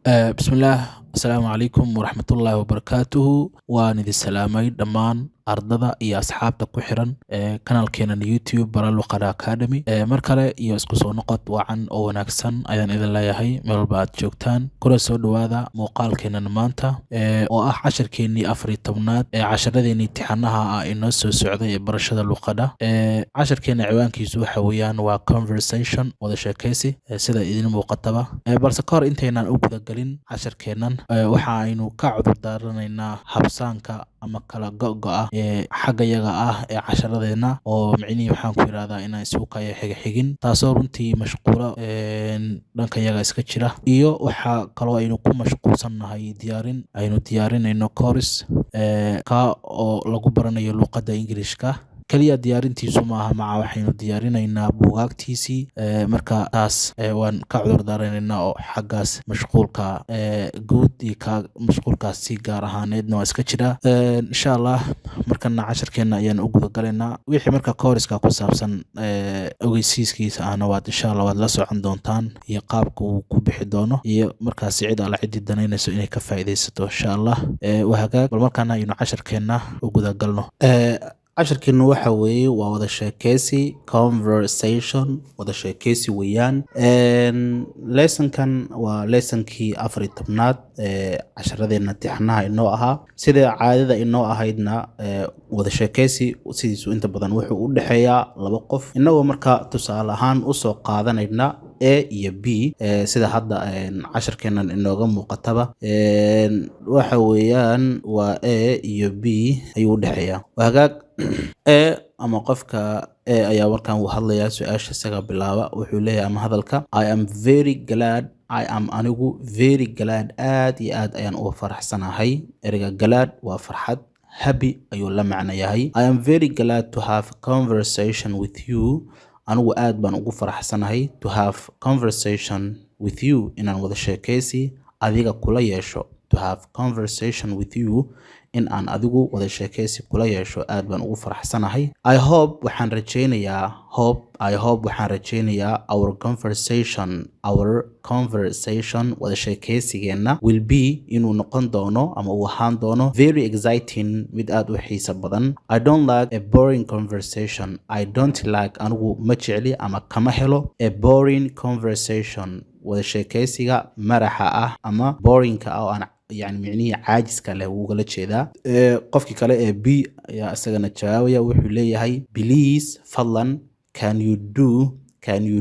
Bismillaah, asalaamu calaykum waraxmatullaahi wabarakaatuhu. Waan idin salaamay dhammaan ardada iyo asxaabta ku xiran ee kanaalkeenan YouTube Bara Luqada Academy. Mar kale iyo isku soo noqod wacan oo wanaagsan ayaan idin leeyahay meel walba aad joogtaan. Kuna soo dhowaada muuqaalkeenan maanta oo ah casharkeenii 14aad ee casharadeenii imtixaanaha ah inoo soo socday ee barashada luqada. Casharkeena ciwaankiisu waxa weeyaan waa conversation, wada sheekaysi, sida idin muuqataba. Balse ka hor intaynaan u gudagelin casharkeenan, waxa aynu ka cudur daaranaynaa habsaanka ama kala go'go'a ee xagga yaga ah ee casharadeenna, oo micnihii waxaan ku yidhahdaa inaan isugu kaya xigxigin, taasoo runtii mashquulo dhanka yaga iska jira, iyo waxaa kaloo aynu ku mashquulsannahay diyaarin aynu diyaarinayno course ka oo lagu baranayo luqadda Ingilishka. Keliya diyaarintiisu maaha, maca waxaynu diyaarinaynaa buugaagtiisii. Marka taas waan ka cudur daaranaynaa oo xaggaas mashquulka guud iyo ka mashquulkaas si gaar ahaaneedna waa iska jiraa. Insha Allah markana casharkeena ayaan u gudagalaynaa. Wixii marka course-ka ku saabsan ogeysiiskiisa ahna waad insha Allah waad la socon doontaan, iyo qaabka uu ku bixi doono, iyo markaasi cid alla ciddii danaynayso inay ka faa'iidaysato insha Allah. Waa hagaag, bal markaana aynu casharkeena u gudagalno. Casharkeenu waxa weeye waa wada sheekeysi, conversation, wada sheekeysi weeyaan. Lessonkan waa lessonkii 14aad ee casharadeena tixanaha inoo ahaa. Sida caadada inoo ahaydna, wada sheekeysi sidiisu inta badan wuxuu u dhexeeyaa laba qof, inagoo marka tusaale ahaan usoo qaadanayna A iyo B, sida hadda casharkeenan inooga muuqataba. Waxa weeyaan waa A iyo B ayuu u dhexeeyaa. Waa hagaag, A ama qofka A ayaa markaan uu hadlayaa, su-aasha isaga bilaaba. Wuxuu leeyahay ama hadalka: "I am very glad." I am, anigu, very glad, aad iyo aad ayaan uga faraxsanahay. Ereyga glad waa farxad, happy ayuu la macno yahay. I am very glad to have a conversation with you. Anigu aad baan ugu faraxsanahay to have conversation with you, inaan wada sheekaysi adiga kula yeesho. To have conversation with you, in aan adigu wada sheekaysi kula yeesho, aad baan ugu faraxsanahay. I hope, waxaan rajaynayaa, hope, I hope, waxaan rajaynayaa, our conversation, our conversation, wada sheekaysigeenna, will be, inuu noqon doono ama uu ahaan doono, very exciting, mid aad u xiiso badan. I don't like a boring conversation. I don't like, anigu ma jecli ama kama helo, a boring conversation, wada sheekaysiga maraxa ah ama boringka ah oo aan yani micnihii caajiska leh wuu ugala jeedaa. Qofkii kale ee B ayaa isagana jawaabaya. Wuxuu leeyahay: "Please, fadlan, can you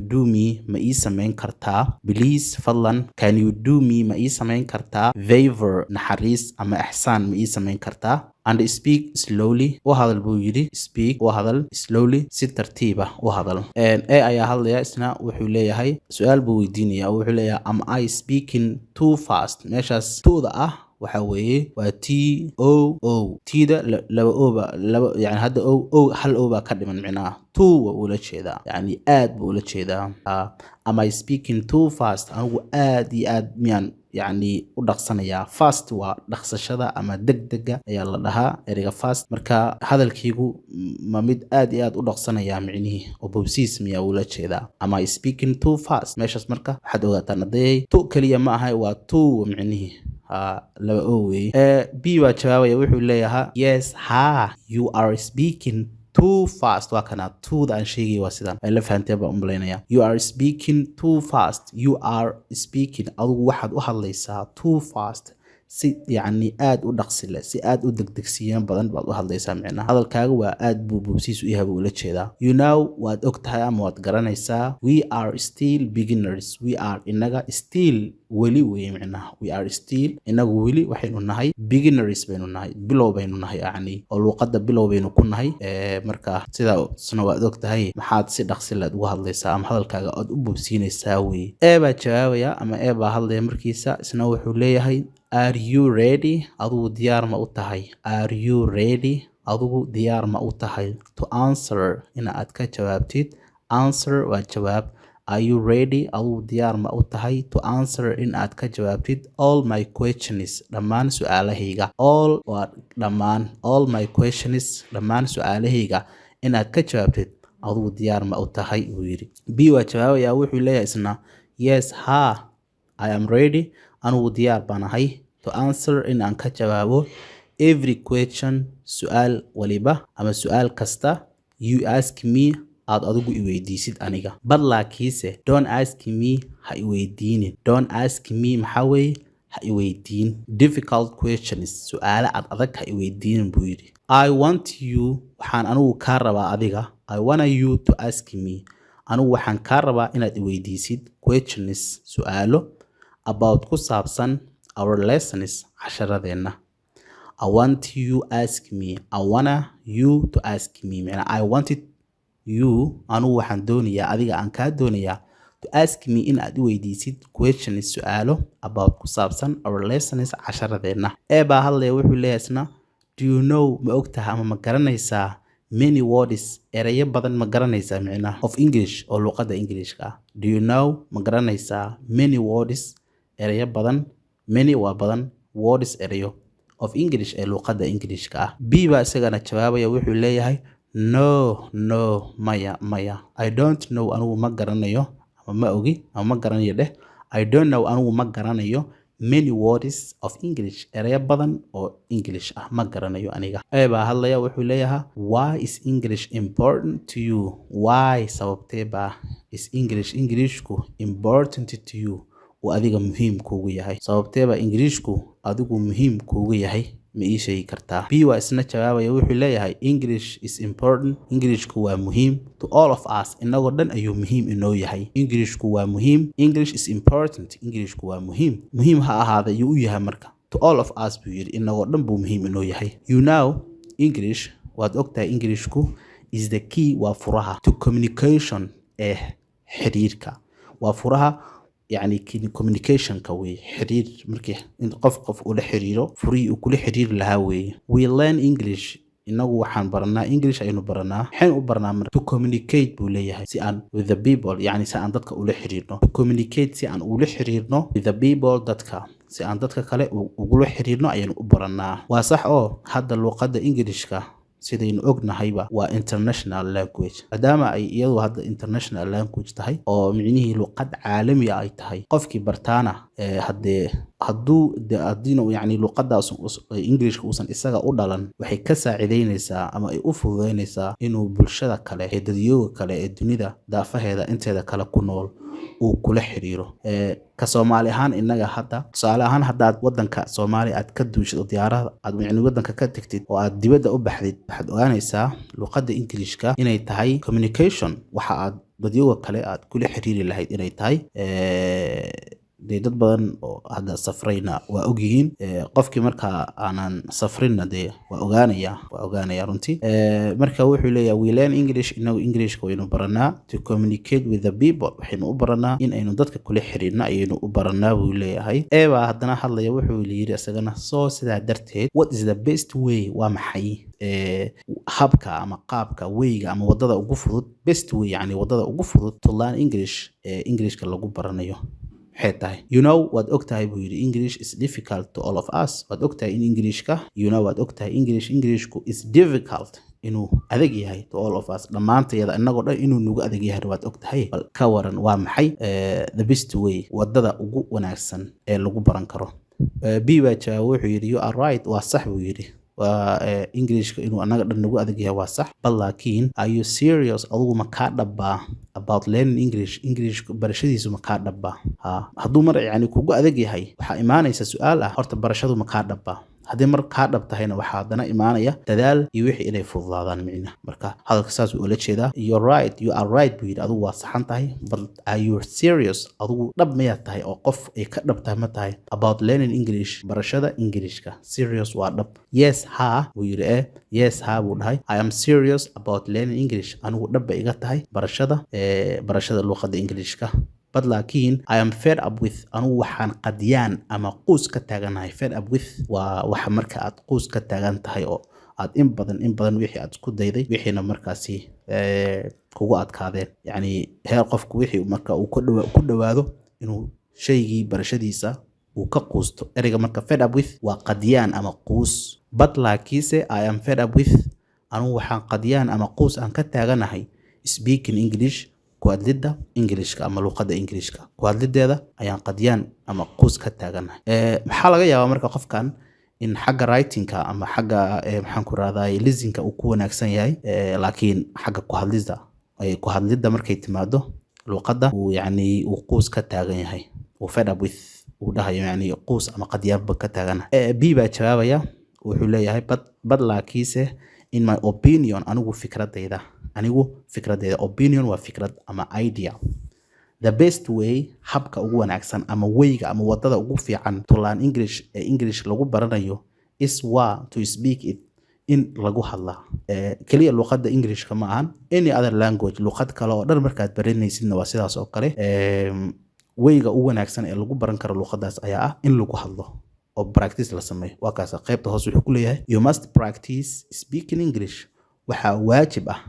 do me, ma ii samayn kartaa? Please, fadlan, can you do me, ma ii samayn kartaa, favor, naxariis ama ixsaan ma ii samayn kartaa, and speak slowly?" U hadal buu yidhi. Speak, u hadal, slowly, si tartiiba u hadal. A ayaa hadlaya isna. Wuxuu leeyahay, su-aal buu weydiinaya. Wuxuu leeyahay: "Am I speaking too fast?" Meeshaas too-da ah waxa weeye waa T O O, T-da laba O ba laba, yani hadda O O hal O baa ka dhiman micnaha. Too waa ula jeedaa, yani aad buu ula jeedaa. Am I speaking too fast? Anigu aad iyo aad miyaan yacni u dhaqsanayaa? Fast waa dhaqsashada ama degdega ayaa la dhahaa ereyga fast. Marka hadalkiigu ma mid aad iyo aad u dhaqsanayaa micnihii oo bobsiis miyaa ula jeedaa? Am I speaking too fast? Meeshaas marka waxaad ogaataan adayay, too keliya ma ahay, waa too micnihii ha laba O weeye. B baa jawaabaya. Wuxuu leeyahaa: "Yes, ha, you are speaking too fast." Waa kana too-da aan sheegaya, waa sidan ay la fahanteen baan u malaynaya. You are speaking too fast. You are speaking, adigu waxaad u hadlaysaa, too fast, si yacni aad u dhaqsi leh, si aad u degdegsiiyaan badan baad u hadlaysaa. Micnaha hadalkaaga waa aad buu boobsiis u yahay buu ula jeedaa. You know, waad og tahay ama waad garanaysaa, we are still beginners. We are, inaga, still, weli weeye micnaha. We are still, inagu weli waxaynu nahay, beginners baynu nahay, bilow baynu nahay, yacni oo luuqadda bilow baynu ku nahay. Marka sidaasna waad og tahay, maxaad si dhaqsi leed ugu hadlaysaa ama hadalkaaga aad u boobsiinaysaa weye? A baa jawaabaya ama A baa hadlaya markiisa isna. Wuxuu leeyahay: "Are you ready?" Adigu diyaar ma u tahay? Are you ready? Adigu diyaar ma u tahay, to answer, in aad ka jawaabtid? Answer waa jawaab. Are you ready? Adigu diyaar ma u tahay, to answer, in aad ka jawaabtid, all my questions, dhammaan su-aalahayga? All waa dhammaan. All my questions, dhammaan su-aalahayga inaad ka jawaabtid, adigu diyaar ma u tahay buu yidhi. B waa jawaabaya. Wuxuu leeyahay isna: "Yes, ha, I am ready." Anigu diyaar baan ahay, to answer, in aan ka jawaabo, every question, su-aal waliba ama su-aal kasta, you ask me, aad adigu iweydiisid aniga. But, laakiinse, don't ask me, ha iweydiinin. Don't ask me maxaa weeye? Ha iweydiin. Difficult questions, su-aalo ad adag ha iweydiinin, buu yidhi. I want you, waxaan anigu kaa rabaa adiga. I want you to ask me, anigu waxaan kaa rabaa inaad iweydiisid, questions, su-aalo, about, ku saabsan, our lessons, casharadeenna. I want you ask me, I wanna you to ask me, macnaa I wanted you, anigu waxaan doonayaa adiga, aan kaa doonayaa, to ask me, in aad i weydiisid, questions, su-aalo, about, ku saabsan, our lessons, casharadeenna. A baa hadlaya, wuxuu leeyahay isna: Do you know, ma ogtahay ama ma garanaysaa, many words, erayo badan ma garanaysaa micnaha, of English, oo luqadda Englishka ah? Do you know, ma garanaysaa, many words, erayo badan? Many waa badan, words erayo, of English, ee luqadda Englishka ah. B baa isagana jawaabaya, wuxuu leeyahay: No, maya, maya. I don't know, anigu ma garanayo ama ma ogi ama ma garanayo dheh. I don't know, anigu ma garanayo, many words of English, erayo badan oo English ah ma garanayo aniga. A baa hadlaya, wuxuu leeyahay: Why is English important to you? Why, sababtee baa, is English, Englishku, important to you, uu adiga muhiim kuugu yahay? Sababtee baa Ingiriishku adigu muhiim kuugu yahay, ma ii sheegi kartaa? B waa isna jawaabaya, wuxuu leeyahay: English is important, Englishku waa muhiim, to all of us, inagoo dhan ayuu muhiim inoo yahay. Englishku waa muhiim. English is important, Englishku waa muhiim. Muhiim ha ahaada, ayuu u yahay marka? To all of us, buu yidhi, inagoo dhan buu muhiim inoo yahay. You know, English, waad ogtahay, Englishku, is the key, waa furaha, to communication, ee xiriirka. Waa furaha yacni communicationka weeye, xiriir markii in qof qof ula xiriiro, furihii uu kula xiriiri lahaa weeye. We learn English, inagu waxaan baranaa, English aynu baranaa. Maxaynu u baranaa marka? To communicate, buu leeyahay, si aan, with the people, yacni si aan dadka ula xiriirno. To communicate, si aan ula xiriirno, with the people, dadka, si aan dadka kale ugula xiriirno ayaynu u baranaa. Waa sax oo hadda luqadda Englishka, sidaynu ognahayba, waa international language. Maadaama ay iyadu hadda international language tahay oo micnihii luqad caalami ah ay tahay, qofkii bartaana haddee hadduu de haddiina yacni luqadaas Englishka uusan isaga u dhalan, waxay ka saacideyneysaa ama ay u fududeyneysaa inuu bulshada kale ee dadyooga kale ee dunida daafaheeda inteeda kale ku nool uu kula xiriiro. Ka Soomaali ahaan, innaga hadda tusaale ahaan, haddaad wadanka Soomaaliya aad ka duushid oo diyaarada aad yacni wadanka ka tagtid oo aad dibadda u baxdid, waxaad ogaanaysaa luqadda Englishka inay tahay communication, waxa aad dadyooga kale aad kula xiriiri lahayd inay tahay. Dee dad badan oo hadda safrayna waa ogyihiin. Qofkii markaa aanan safrinna dee waa ogaanaya, waa ogaanaya runtii. Marka wuxuu leeyahay: We learn English, inagu Englishka waynu baranaa, to communicate with the people, waxaynu u baranaa in aynu dadka kula xiriirno ayaynu u baranaa, buu leeyahay. A baa haddana hadlaya, wuxuu yidhi isagana: So, sidaa darteed, what is the best way, waa maxay habka ama qaabka, wayga ama wadada ugu fudud, best way, yani wadada ugu fudud, to learn English, ee Englishka lagu baranayo maxay tahay? You know, waad ogtahay, buu yidhi, English is difficult to all of us. Waad ogtahay in Englishka, you know, waad ogtahay, English, Englishku, is difficult, inuu adag yahay, to all of us, dhammaantayada, innagoo dhan inuu nagu adag yahay waad ogtahay. Bal ka waran, waa maxay the best way, wadada ugu wanaagsan ee lagu baran karo? B baa jawaab, wuxuu yidhi: You are right, waa sax, buu yidhi, waa Englishka inuu annaga dhan nagu adag yahay waa sax. But, laakiin, are you serious, adigu ma kaa dhabbaa, about learning English, English barashadiisu ma kaa dhabbaa? Ha, hadduu mar yani kugu adag yahay, waxaa imaanaysa su-aal ah: horta barashadu ma kaa dhabbaa? Haddii mar kaa dhab tahayna, waxaa haddana imaanaya dadaal iyo wixii inay fududaadaan micna. Marka hadalka saas uu ula jeedaa. You're right, you are right, buu yidhi, adigu waa saxan tahay. But are you serious, adigu dhab miyaad tahay oo qof ay ka dhab tahay ma tahay, about learning English, barashada Englishka? Serious waa dhab. Yes, ha, buu yidhi. Yes, ha, buu dhahay. I am serious about learning English, anigu dhab bay iga tahay barashada luqadda Englishka. But, laakiin, I am fed up with, anigu waxaan qadyaan ama quus ka taaganahay. Fed up with waa waxa marka aad quus ka taagan tahay oo aad in badan, in badan wixii aad isku dayday, wixiina markaasi kugu adkaadeen, yacni heer qofku wixii marka uu ku dhawaado inuu shaygii barashadiisa uu ka quusto. Ereyga marka fed up with waa qadyaan ama quus. But, laakiinse, I am fed up with, anigu waxaan qadyaan ama quus aan ka taaganahay, speaking English, ku Ku hadlidda Englishka ama luqadda Englishka ku hadlideeda ayaan qadyaan ama quus ka taaganahay. Maxaa laga yaabaa marka qofkan in xagga writingka ama xagga maxaan ku rahday, listeningka uu ku wanaagsan yahay, laakiin xagga ku hadlidda, ku hadlidda markay timaado luqadda, uu yacni uu quus ka taagan yahay, uu fed up with uu dhahayo, yacni quus ama qadyaanba ka taaganahay. B baa jawaabaya, wuxuu leeyahay: But laakiinse, in my opinion, anigu fikradayda." Opinion waa fikrad ama idea. "The best way," habka ugu wanaagsan ama wayga ama wadada ugu fiican, "to learn English," ee English lagu baranayo, "is," waa, "to speak it," in lagu hadlaa. Keliya luqadda Englishka ma ahan, any other language, luqad kale oo dhan markaad baranaysidna waa sidaas oo kale. Wayga ugu wanaagsan ee lagu baran karo luqadaas ayaa ah in lagu hadlo oo practice la sameeyo. Waa kaas. Qaybta hoose wuxuu ku leeyahay: "You must practice speaking English." Waxaa waajib ah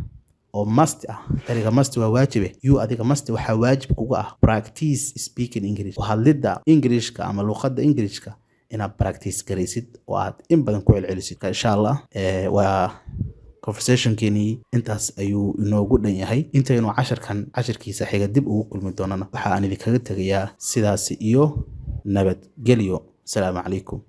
oo must ah, ereyga must waa waajibe. You, adiga, must, waxaa waajib kuga ah, practice speaking English, ku hadlidda Englishka ama luqadda Englishka inaad practice garaysid oo aad in badan ku celcelisid. Insha Allah, waa conversationkeenii intaas ayuu inoogu dhan yahay. Intaynu casharkan cashirkiisa xiga dib ugu kulmi doonana, waxa aan idinkaga tegayaa sidaas iyo nabadgelyo. Asalaamu calaykum.